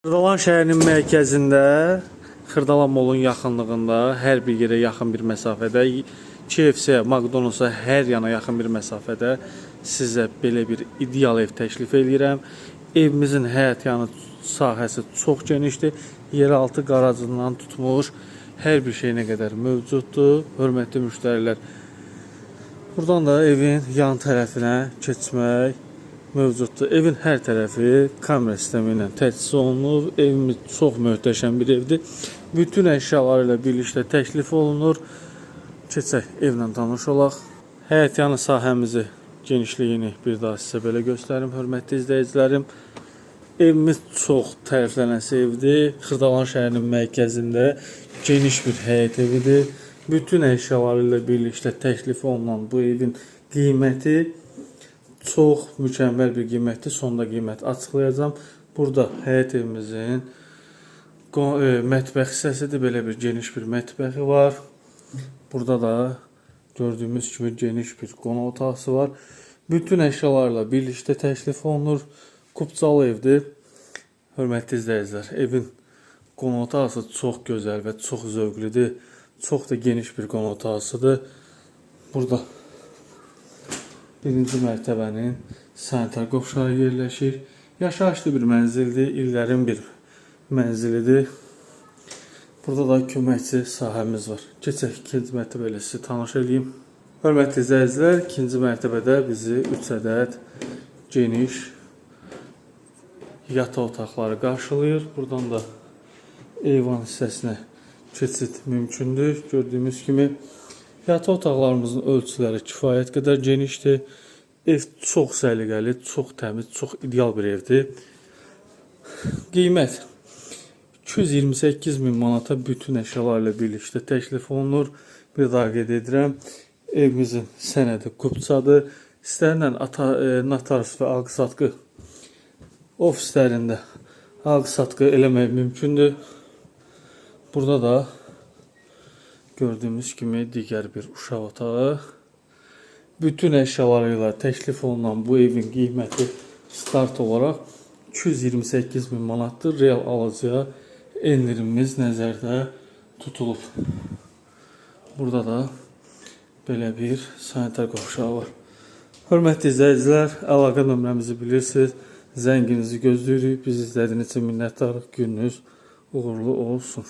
Xırdalan şəhərinin mərkəzində, Xırdalan Mallun yaxınlığında, hər bir yerə yaxın bir məsafədə, KFC, McDonald's-a hər yana yaxın bir məsafədə sizə belə bir ideal ev təklif eləyirəm. Evimizin həyət yanı sahəsi çox genişdir. Yeraltı qarajından tutmuş hər bir şeyinə qədər mövcuddur. Hörmətli müştərilər, buradan da evin yan tərəfinə keçmək mövcuddur. Evin hər tərəfi kamera sistemi ilə təchiz olunub. Evimiz çox möhtəşəm bir evdir. Bütün əşyaları ilə birlikdə təklif olunur. Keçək evlə tanış olaq. Həyət yanı sahəmizi genişliyini bir daha sizə belə göstərim, hörmətli izləyicilərim. Evimiz çox təriflənəsi evdir. Xırdalan şəhərinin mərkəzində geniş bir həyət evidir. Bütün əşyaları ilə birlikdə təklif olunan bu evin qiyməti çox mükəmməl bir qiymətdir. Sonda qiymət açıqlayacağam. Burada həyət evimizin mətbəx hissəsidir. Belə bir geniş bir mətbəxi var. Burada da gördüyümüz kimi geniş bir qonaq otaqsı var. Bütün əşyalarla birlikdə təklif olunur. Kupçalı evdir. Hörmətli izləyicilər, evin qonaq otaqsı çox gözəl və çox zövqlüdür. Çox da geniş bir qonaq otaqsıdır. Burada birinci mərtəbənin sanitar qovşağı yerləşir. Yaşayışlı bir mənzildir, illərin bir mənzilidir. Burada da köməkçi sahəmiz var. Keçək ikinci mərtəbə ilə sizi tanış eləyim. Hörmətli izləyicilər, ikinci mərtəbədə bizi 3 ədəd geniş yataq otaqları qarşılayır. Buradan da eyvan hissəsinə keçid mümkündür. Gördüyümüz kimi yataq otaqlarımızın ölçüləri kifayət qədər genişdir. Ev çox səliqəli, çox təmiz, çox ideal bir evdir. Qiymət 228 min manata bütün əşyalarla birlikdə təklif olunur. Bir daha qeyd edirəm. Evimizin sənədi kupçadır. İstənilən notarius və alqı-satqı ofislərində alqı-satqı eləmək mümkündür. Burada da gördüyümüz kimi digər bir uşaq otağı. Bütün əşyaları ilə təklif olunan bu evin qiyməti start olaraq 228 min manatdır. Real alıcıya endirimimiz nəzərdə tutulub. Burada da belə bir sanitar qovşağı var. Hörmətli izləyicilər, əlaqə nömrəmizi bilirsiniz. Zənginizi gözləyirik. Bizi izlədiyiniz üçün minnətdarıq. Gününüz uğurlu olsun.